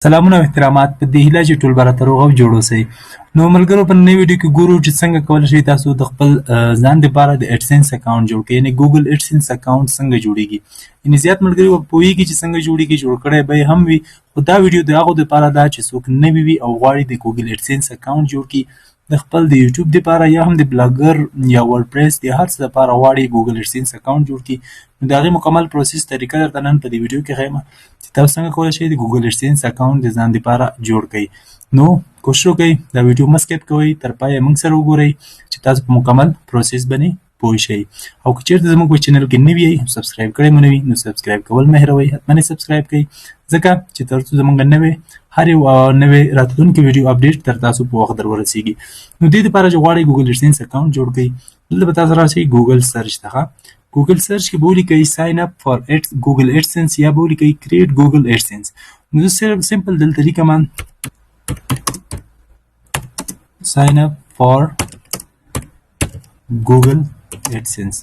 سلامونه او احترامات، په دې هیله چې ټول به راته روغ او جوړ اوسئ. نو ملګرو، په نوې ویډیو کې ګورو چې څنګه کولی شئ تاسو د خپل ځان دپاره د AdSense اکاونټ جوړ کړئ، یعنې Google AdSense اکاونټ څنګه جوړیږي. یعنې زیات ملګري به پوهیږي چې څنګه جوړیږي، جوړ کړی به یې هم وي، خو دا ویډیو د هغو دپاره ده چې څوک نوي وي او غواړي د Google AdSense اکاونټ جوړ کړي د خپل د یوټیوب دپاره یا هم د Blogger یا WordPress، د هر څه لپاره غواړي Google AdSense اکاونټ جوړ کړي. نو د هغې مکمل process طریقه درته نن په دې ویډیو کې ښیم چې تاسو څنګه کولی شئ د Google AdSense اکاونټ د ځان دپاره جوړ کړئ. نو کوشش وکړئ، دا ویډیو مه skip کوئ، تر پایه موږ سره وګورئ چې تاسو په مکمل process باندې پوه شئ. او که چېرته زموږ په channel کې نوي یئ، subscribe کړی مو نه وي، نو subscribe کول مه هېروئ. حتما یې subscribe کړئ، ځکه چې تر څو زموږ نوې هر یو نوې راتلونکې ویډیو update تر تاسو په وخت در ورسیږي. نو دې لپاره چې غواړئ Google AdSense اکاونټ جوړ کړئ، دلته به تاسو راشئ Google search ته. ښه، Google search کې به ولیکئ "sign up for Google AdSense" یا به ولیکئ "create Google AdSense". نو زه صرف simple دلته لیکم "sign up for Google AdSense".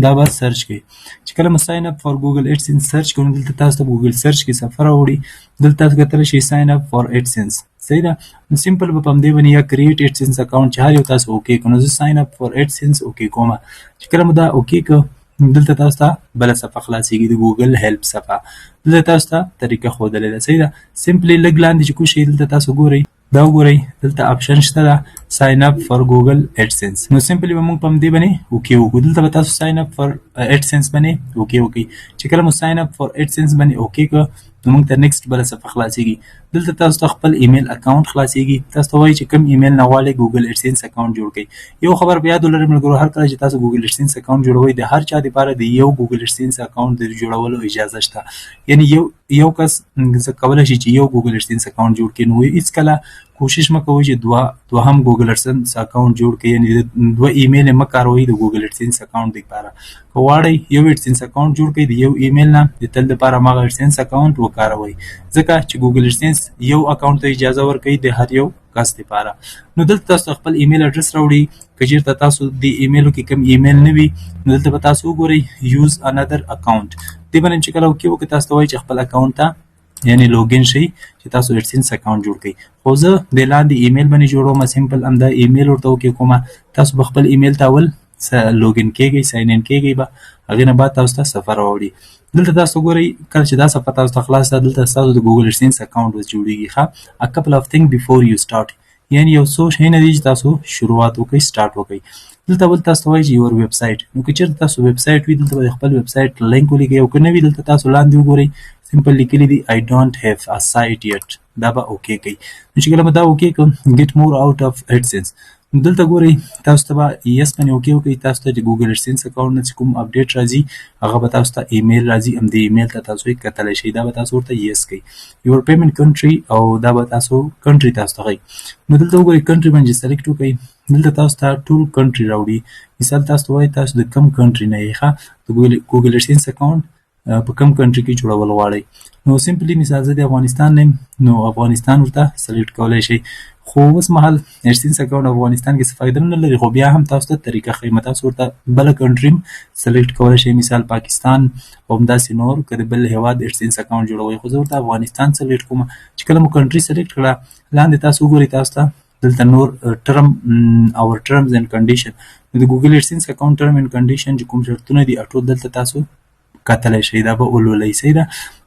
دا به search کړئ. چې کله مو "sign up for Google AdSense" search کړئ، دلته تاسو ته Google search کې صفحه راوړي. دلته تاسو کتلی شئ "sign up for AdSense"، صحیح ده؟ نو simple به په همدې باندې یا "create AdSense account" چې هر یو تاسو okay کړو. نو زه "sign up for AdSense" okay کوم. چې کله مو دا okay کړ، دلته تاسو ته بله صفحه خلاصیږي، د Google help صفحه. دلته تاسو ته طریقه ښودلې ده، صحیح ده؟ simply لږ لاندې چې کوز شئ، دلته تاسو ګورئ، دا وګورئ، دلته option شته ده "sign up for Google AdSense". نو simply به موږ په همدې باندې okay وکړو. دلته به تاسو "sign up for AdSense" باندې okay وکړئ. چې کله مو "sign up for AdSense" باندې okay کړ، نو موږ ته next بله صفحه خلاصیږي. دلته تاسو ته خپل ایمیل اکاونټ خلاصیږي. تاسو ته وایي چې کوم ایمیل نه غواړئ Google AdSense اکاونټ جوړ کړئ. یو خبر په یاد ولرئ ملګرو، هر کله چې تاسو Google AdSense اکاونټ جوړوئ، د هر چا دپاره د یو Google AdSense اکاونټ د جوړولو اجازه شته. یعنی یو یو کس کولی شي چې یو Google AdSense اکاونټ جوړ کړي. نو هیڅکله کوشش مه کوئ چې دوه دوهم Google AdSense اکاونټ جوړ کړئ، یعنی دوه ایمیل مه کاروئ د Google AdSense اکاونټ دپاره. که غواړئ یو AdSense اکاونټ جوړ کړئ، د یو ایمیل نه د تل دپاره هماغه AdSense اکاونټ وکاروئ، ځکه چې Google AdSense یو اکاونټ ته اجازه ورکوي د هر یو کس دپاره. نو دلته تاسو خپل ایمیل ادرس راوړي. که چېرته تاسو د ایمیلو کې کوم ایمیل نه وي، نو دلته به تاسو وګورئ "use another account". دې باندې چې کله okay وکړئ، تاسو ته وایي چې خپل اکاونټ ته یعنی login شئ چې تاسو AdSense اکاونټ جوړ کړئ. خو زه د لاندې ایمیل باندې جوړوم. simple همدا ایمیل ورته okay کوم. تاسو به خپل ایمیل ته اول login کیږئ، sign in کیږئ به، هغې نه بعد تاسو ته صفحه راوړي. دلته تاسو ګورئ، کله چې دا صفحه تاسو ته خلاص ده، دلته ستاسو د Google AdSense اکاونټ اوس جوړیږي. ښه، "a couple of thing before you start"، یعنی یو څو شیونه دي چې تاسو شروعات وکړئ، start وکړئ. دلته اول تاسو ته وایي چې "your website". نو که چېرته تاسو ویب سایټ وي، دلته به د خپل ویب سایټ لینک ولیکئ، او که نه وي، دلته تاسو لاندې وګورئ، simple لیکلي دي "I don't have a site yet". دا به okay کړئ. نو چې کله به دا okay کړ، "get more out of AdSense"، نو دلته ګورئ، تاسو ته به yes باندې okay وکړئ. تاسو ته د Google AdSense اکاونټ نه چې کوم update راځي، هغه به تاسو ته ایمیل راځي، همدې ایمیل ته تاسو یې کتلی شئ. دا به تاسو ورته yes کړئ. "Your payment country" او دا به تاسو country تاسو ته ښیي. نو دلته وګورئ، country باندې select وکړئ، دلته تاسو ته ټول country راوړي. مثال تاسو ته وایي تاسو د کوم country نه یې، ښه، د Google AdSense اکاونټ په کوم country کې جوړول غواړئ. نو simply مثال زه د افغانستان نه یم، نو افغانستان ورته select کولی شئ. خو اوس مهال AdSense اکاونټ افغانستان کې څه فایده نه لري، خو بیا هم تاسو ته طریقه ښیم. تاسو ورته بله country هم select کولی شئ، مثال پاکستان او همداسې نور، که د بل هېواد AdSense اکاونټ جوړوئ. خو زه ورته افغانستان select کوم. چې کله مو country select کړه، لاندې تاسو وګورئ، تاسو ته دلته نور term our terms and condition. د Google AdSense اکاونټ term and condition چې کوم شرطونه دي، ټول دلته تاسو کتلی شئ، دا به ولولئ، صحیح ده؟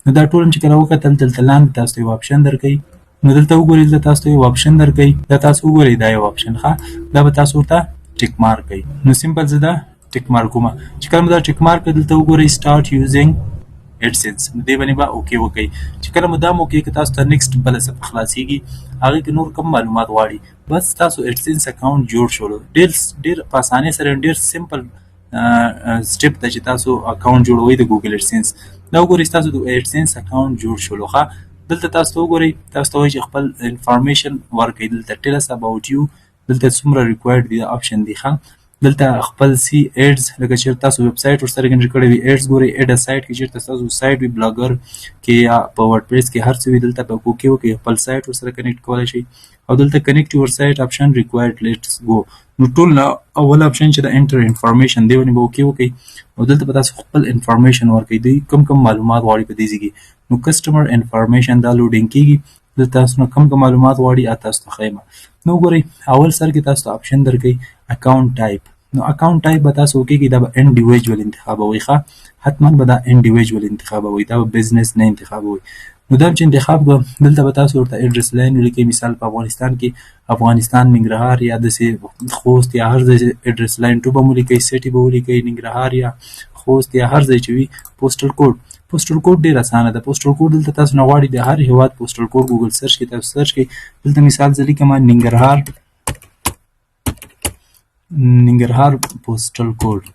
نو دا ټول چې کله وکتل، دلته لاندې تاسو ته یو option درکوي. نو دلته وګورئ، دلته تاسو ته یو option درکوي. دا تاسو وګورئ، دا یو option، ښه، دا به تاسو ورته tick mark کوي. نو simple زه دا tick mark کوم. چې کله مو دا tick mark، دلته وګورئ "start using AdSense"، نو دې باندې به okay وکړئ. چې کله مو دا okay که، تاسو ته next بله صفحه خلاصیږي. هغې کې نور کوم معلومات غواړي. بس، تاسو AdSense اکاونټ جوړ شولو. ډېر ډېر په اسانۍ سره، ډېر simple step ته چې تاسو اکاونټ جوړوئ د Google AdSense. دا وګورئ، تاسو د AdSense اکاونټ جوړ شولو. ښه، دلته تاسو ته وګورئ، تاسو ته وایي چې خپل information ورکړئ. دلته "tell us about you"، دلته څومره required دي option دی. ښه، دلته خپل see ads، لکه چېرته تاسو ویب سایټ ورسره connect کړی وي، ads ګورئ. Add site کې چېرته تاسو سایټ وي، Blogger کې یا په WordPress کې هر څه وي، دلته به okay وکړئ، خپل سایټ ورسره connect کولی شئ. او دلته connect your site option required، let's go. نو ټول نه اول option چې د enter information دی باندې به okay وکړئ او دلته به تاسو خپل information ورکړئ. دوی کوم کوم معلومات غواړي په دې ځای کې. نو customer information دا loading کیږي. دلته تاسو نه کوم کوم معلومات غواړي تاسو ته ښیم. نو وګورئ، اول سر کې تاسو ته option درکوي account type. نو account type به تاسو وکړئ، دا به individual انتخابوئ. ښه، حتما به دا individual انتخابوئ، دا به business نه انتخابوئ. نو دا چې انتخاب کړو، دلته به تاسو ورته address line ولیکئ. مثال په افغانستان کې افغانستان ننګرهار یا داسې خوست یا هر ځای. Address line 2 به ولیکئ، city به ولیکئ ننګرهار یا خوست یا هر ځای چې وي. Postal code، postal code ډیر اسانه ده. Postal code دلته تاسو نه غواړي د هر هیواد postal code. Google search کې تاسو search کړئ. دلته مثال زه لیکم ننګرهار، ننګرهار postal code،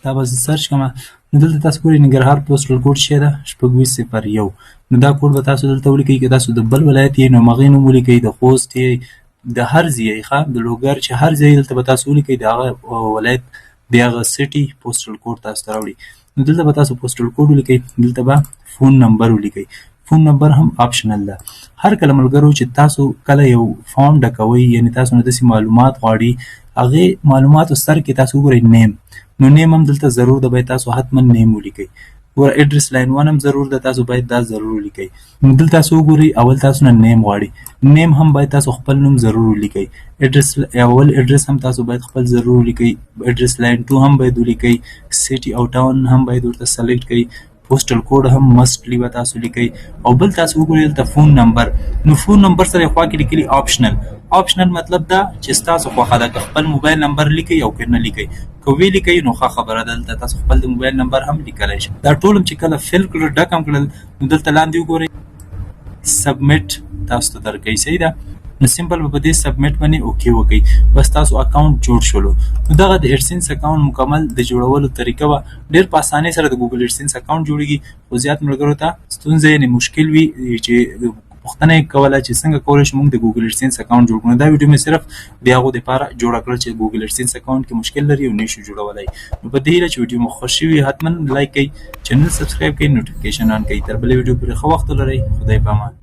دا به زه search کړم. نو دلته تاسو ګورئ، ننګرهار postal code شه ده 2601. نو دا کوډ به تاسو دلته ولیکئ. که تاسو د بل ولایت یې نو هغې نوم ولیکئ، د خوست یې، د هر ځای یې، ښه، د لوګر، چې هر ځای دلته به تاسو ولیکئ، د هغه ولایت د هغه city postal code تاسو ته راوړي. نو دلته به تاسو postal code ولیکئ. دلته به phone number ولیکئ. Phone number هم optional ده. هر کله ملګرو چې تاسو کله یو form ډکوئ، یعنی تاسو نه داسې معلومات غواړي، هغې معلوماتو سر کې تاسو وګورئ name. نو name هم دلته ضرور ده، باید تاسو حتما name ولیکئ. ګوره، address line 1 هم ضرور ده، تاسو باید دا ضرور ولیکئ. نو دلته تاسو وګورئ، اول تاسو نه name غواړي. Name هم باید تاسو خپل نوم ضرور ولیکئ. ادرس، اول ادرس هم تاسو باید خپل ضرور ولیکئ. Address line 2 هم باید ولیکئ. City او town هم باید ورته select کړئ. Postal code هم mostly به تاسو لیکئ. او بل تاسو وګورئ دلته phone number. نو phone number سره خوا کې لیکلي optional. Optional مطلب دا چې ستاسو خوښه ده که خپل mobile number لیکئ او که نه لیکئ. که ویې لیکئ نو ښه خبره ده، دلته تاسو خپل د mobile number هم لیکلی شئ. دا ټول هم چې کله fill کړل، ډک هم کړل، نو دلته لاندې وګورئ، submit تاسو ته درکوي. صحیح ده. نو simple به په دې submit باندې okay وکړئ، بس تاسو account جوړ شولو. نو دغه د AdSense account مکمل د جوړولو طریقه وه. ډېر په اسانۍ سره د Google AdSense account جوړیږي، خو زیات ملګرو ته ستونزه یعنې مشکل وي چې پوښتنه یې کوله چې څنګه کولی شو موږ د Google AdSense account جوړ کړو. دا ویډیو مې صرف د هغو دپاره جوړه کړه چې Google AdSense account کې مشکل لري او نه شو جوړولی. نو په دې هیله چې ویډیو مو خوښ شوي، حتما like کړئ، channel subscribe کړئ، notification on کړئ. تر بلې ویډیو پورې ښه وخت ولرئ. خدای په امان.